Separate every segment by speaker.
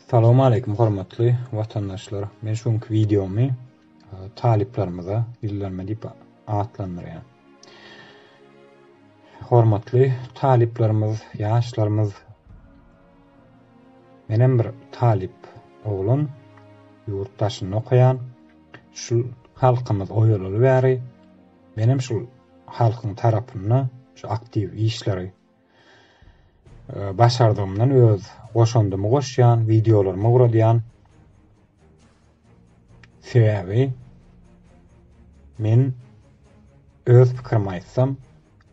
Speaker 1: Salowmaleýkim hormatly watandaşlar. Men şu günki wideomy e, talyplarymyza ýüzlenme diýip atlandyrýan. Hormatly talyplarymyz, ýaşlarymyz Menem bir talyp oglan, ýurt daşynda okaýan. Şu halkymyz oýalaly bäri menem şul halkyň tarapynda şu aktiw işleri Başardygymdan öz goşandymy goşýan, wideolarymy ugradýan. Sebäbi men öz pikirimi aýtsam,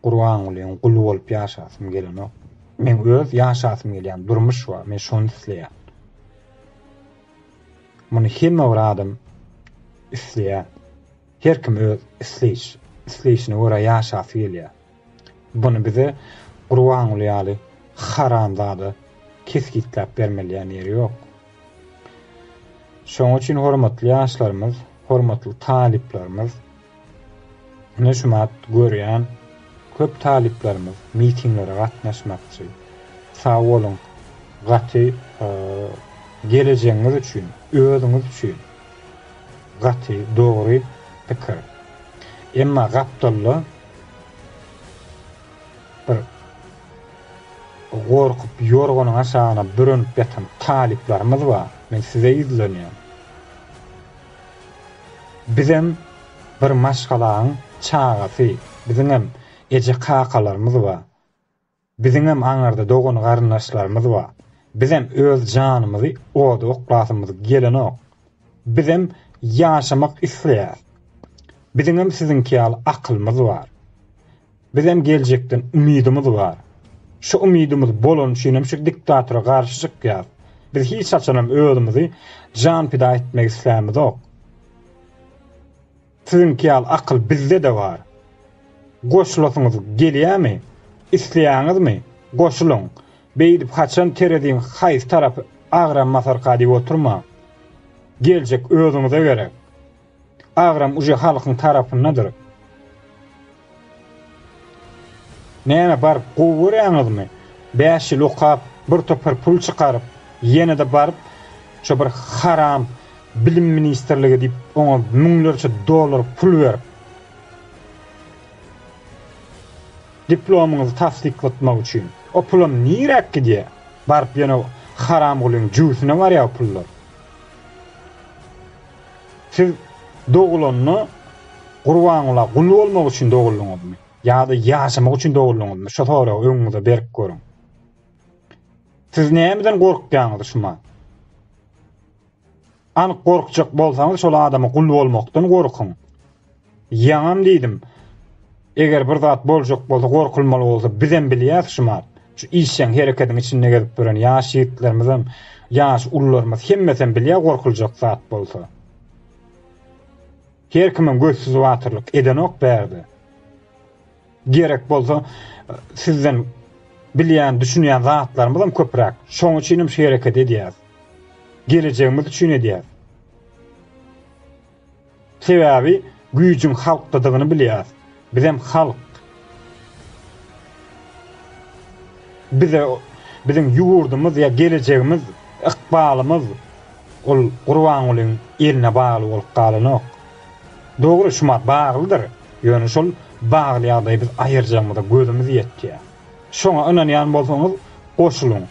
Speaker 1: Gurbangulyň guly bolup ýaşasym gelenok. Meň öz ýaşasym gelýän durmuş bar, men şony isleýän. Muny hemme bir adam isleýär. Her kim öz isleýiş, isleýşine görä ýaşasy gelýär. Buny bize Gurbanguly ýaly haramzada kesgitläp bermeli ýeri ýok. Şoň üçin hormatly ýaşlarymyz, hormatly talyplarymyz, ine şumat görýän köp talyplarymyz mitinglere gatnaşmakçy. Sag boluň, gaty gelejegiňiz üçin, özüňiz üçin gaty dogry pikir. Emma gapdalda bir gorkup ýorganyň aşagyna bürenip ýatan talyplarymyz bar. Men size ýüzlenýän. Bizem bir maşgalaň çagasy, biziňem eje-kakalarymyz bar. Biziňem aňyrda dogan-garyndaşlarymyz bar. Bizem öz janymyzy oda oklasymyz gelenok. Bizem ýaşamak isleýäs. Biziňem siziňki ýaly akylymyz bar. Bizem geljekden umydymyz bar. Şu umydymyz bolany üçinem şu diktatora garşy çykýas. Biz hiç haçanam özümizi jan pida etmek islämizok. Siziňki ýaly akyl bizde-de bar. Goşulasyňyz gelýämi? Isleýäňizmi? Goşulyň. Beýdip haçan tereziň haýsy tarapy agram basarka diýip oturmaň. Geljek özüňize gerek. Agram uje halkyň tarapyndadyr. Näme baryp gowy görýäňizmi? 5 ýyl okap, bir topar pul çykaryp, ýene-de baryp şo bir haram bilim ministrligi diýip oňa müňlerçe dollar pul berip diplomyňyzy tassyklatmak üçin. O pulam niräk gidýär? Baryp ýene haramgulyň jübüsine barýar o pullar. Siz dogulanda Gurbangula gul bolmak üçin doguldyňyzmy? Ýa-da ýaşamak üçin doguldyňyzmy? Şu soragy öňüňize berip görüň. Siz nämeden gorkýaňyz şuma? Anyk gorkjak bolsaňyz şol adama gul bolmakdan gorkuň. Ýaňam diýdim. Eger bir zat boljak bolsa, gorkulmaly bolsa, bizem bilýäs şumat. Şu işjeň herekediň içinde gezip ýören ýaş ýigitlerimizem, ýaş ulularymyz hemmesem bilýär gorkuljak zat bolsa. Her kimem gözsüz batyrlyk edenok bärde. Gerek bolsa sizden bilýän, düşünýän zatlarymyzam köpräk. Şoň üçinem şu hereketi edýäs. Gelejegimiz üçin edýäs. Sebäbi güýjüň halkdadygyny bilýäs. Bizem halk. Bize biziň ýurdumyz ýa gelejegimiz, ykbalymyz ol Gurbangulyň eline bagly bolup galanok. Dogry şumat baglydyr, ýöne şol bagly ýagdaýy biz aýyrjagymyza gözümiz ýetýär. Şoňa ynanýan bolsaňyz goşulyň.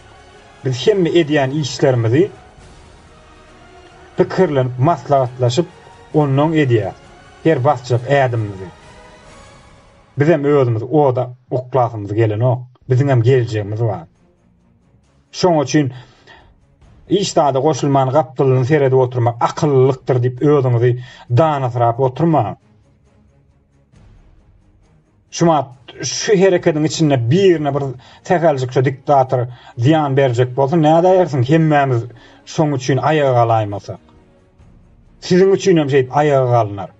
Speaker 1: Biz hemme edýän işlerimizi pikirlenip, maslahatlaşyp, onnoň edýäs her basjak ädimimizi. Bizem özümizi oda oklasymyz gelenok. Biziňem geljegimiz bar. Şoň üçin hiç zada goşulman gapdalyny seredip oturmak akyllylykdyr diýip özüňizi danasyrap oturmaň. Şumat şu herekediň içinde birine bir sähelcik şu diktator zyýan berjek bolsa nädäýersiň hemmämiz şoň üçin aýaga galaýmasak. Siziň üçin hem şeýdip aýaga galynar.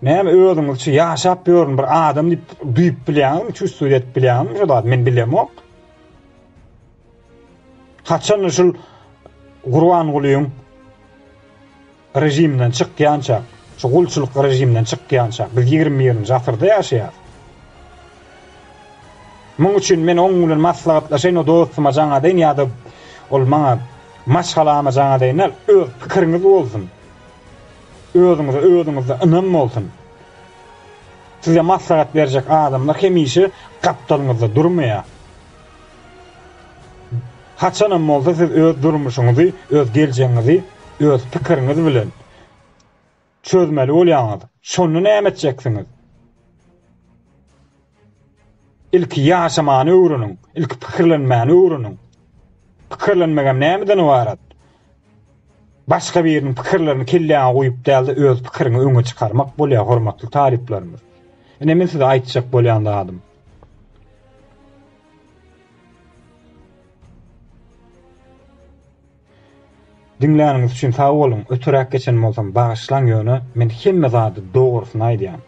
Speaker 1: Näme özüňizçe ýaşap ýörün bir adam diýip duýup bilýäňizmi, çувствовать edip bilýäňizmi şu zat? Men bilemok. Haçan şul Gurbangulyň režimden çykýança, şu gulçulyk režimden çykýança biz 21-nji asyrda ýaşaýarys. Muň üçin men oň bilen maslahatlaşaýyn, o dostuma jaň edeýin ýa-da ol maňa maşgalama jaň edeýin däl, öz pikiriňiz bolsun. Özüňize özüňizde ynam bolsun. Size maslahat berjek adamlar hemişe gapdalyňyzda durmaýar. Haçanam bolsa siz öz durmuşyňyzy, öz geljegiňizi öz pikiriňiz bilen çözmeli bolýaňyz. Şonda näme etjeksiňiz? Ilki ýaşamany öwreniň, ilki pikirlenmäni öwreniň. Pikirlenmegem nämeden ybarat? Başga biriniň pikirlerini kelläňe guýup däl-de, öz pikiriňi öňe çykarmak bolýar, hormatly talyplarymyz. Ine men size aýtjak bolýan zadym. Diňläniňiz üçin sag boluň, öteräk geçen bolsam bagyşlaň ýöne men hemme zady dogrusyny aýdýan.